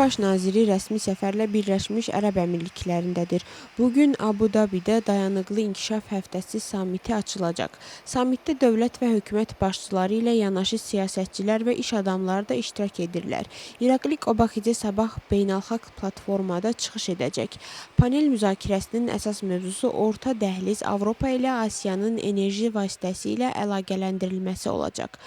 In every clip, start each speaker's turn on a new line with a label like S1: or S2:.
S1: Baş naziri rəsmi səfərlə Birləşmiş Ərəb Əmirliklərindədir. Bu gün Abu Dabidə Dayanıqlı İnkişaf Həftəsi samiti açılacaq. Samitdə dövlət və hökumət başçıları ilə yanaşı siyasətçilər və iş adamları da iştirak edirlər. İrakli Qobaxidze sabah beynəlxalq platformada çıxış edəcək. Panel müzakirəsinin əsas mövzusu Orta Dəhliz Avropa ilə Asiyanın enerji vasitəsilə əlaqələndirilməsi olacaq.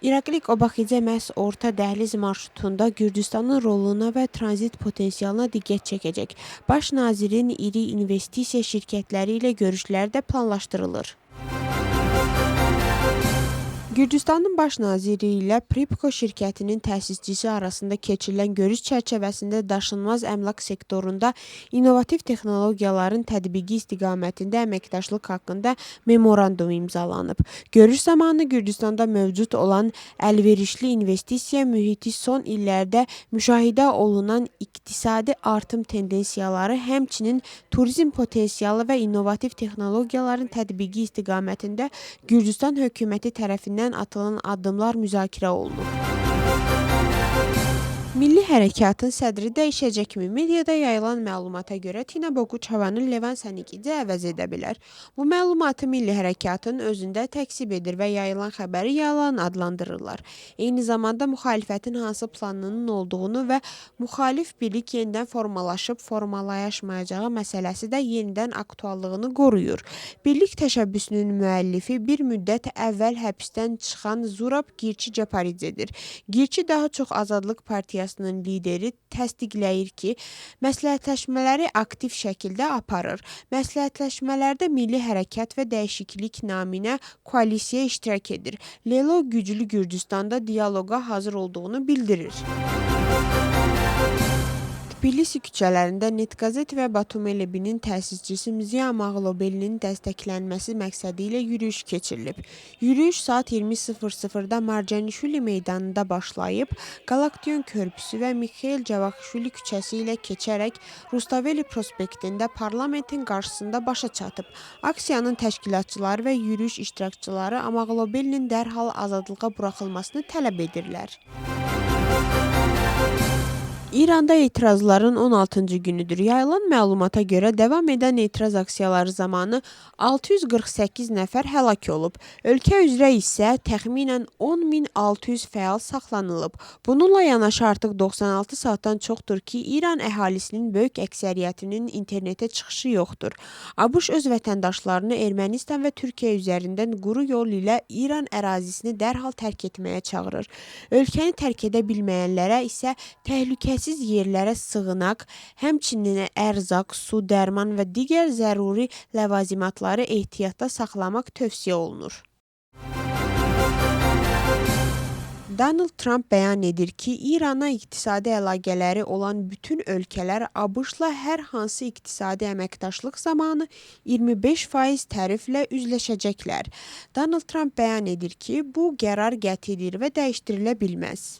S1: İrakli Qobaxidze məhz Orta Dəhliz marşrutunda Gürcüstanın roluna və tranzit potensialına diqqət çəkəcək. Baş nazirin iri investisiya şirkətləri ilə görüşləri də planlaşdırılır. Gürcüstanın baş naziri ilə Pripko şirkətinin təsisçisi arasında keçirilən görüş çərçivəsində daşınmaz əmlak sektorunda innovativ texnologiyaların tətbiqi istiqamətində əməkdaşlıq haqqında memorandum imzalanıb. Görüş zamanı Gürcüstanda mövcud olan əlverişli investisiya mühiti, son illərdə müşahidə olunan iqtisadi artım tendensiyaları, həmçinin turizm potensialı və innovativ texnologiyaların tətbiqi istiqamətində Gürcüstan hökuməti tərəfindən atılan addımlar müzakirə olunub. Milli Hərəkatın sədri dəyişəcəkmi? Mediada yayılan məlumata görə Tina Boguçavanı Levan Sanikidze əvəz edə bilər. Bu məlumatı Milli Hərəkatın özündə təkzib edir və yayılan xəbəri yalan adlandırırlar. Eyni zamanda müxalifətin hansı planının olduğunu və müxalif birlik yenidən formalaşıb formalaşmayacağı məsələsi də yenidən aktuallığını qoruyur. Birlik təşəbbüsünün müəllifi bir müddət əvvəl həbsdən çıxan Zurab Girçi Caparidzedir. Girçi daha çox Azadlıq Partiyasının lideri təsdiqləyir ki, məsləhətləşmələri aktiv şəkildə aparır. Məsləhətləşmələrdə Milli Hərəkat və Dəyişiklik naminə koalisiya iştirak edir. Lelo Güclü Gürcüstanda dialoqa hazır olduğunu bildirir. Tbilisi küçələrində Netqazet və Batumelebinin təsisçisi Mzia Mağlobelinin dəstəklənməsi məqsədi ilə yürüyüş keçirilib. Yürüyüş saat 20:00-da Marcanişvili meydanında başlayıb, Qalaktion körpüsü və Mixail Cavaxişvili küçəsi ilə keçərək Rustaveli prospektində parlamentin qarşısında başa çatıb. Aksiyanın təşkilatçıları və yürüyüş iştirakçıları Amaqlobelinin dərhal azadlığa buraxılmasını tələb edirlər. İranda etirazların 16-cı günüdür. Yayılan məlumata görə davam edən etiraz aksiyaları zamanı 648 nəfər həlak olub. Ölkə üzrə isə təxminən 10.600 fəal saxlanılıb. Bununla yanaşı artıq 96 saatdan çoxdur ki, İran əhalisinin böyük əksəriyyətinin internetə çıxışı yoxdur. ABŞ öz vətəndaşlarını Ermənistan və Türkiyə üzərindən quru yol ilə İran ərazisini dərhal tərk etməyə çağırır. Ölkəni tərk edə bilməyənlərə isə təhlükəsiz yerlərə sığınaq, həmçinin ərzaq, su, dərman və digər zəruri ləvazimatları ehtiyatda saxlamaq tövsiyə olunur. Donald Trump bəyan edir ki, İrana iqtisadi əlaqələri olan bütün ölkələr ABŞ-la hər hansı iqtisadi əməkdaşlıq zamanı 25% təriflə üzləşəcəklər. Donald Trump bəyan edir ki, bu qərar qətidir və dəyişdirilə bilməz.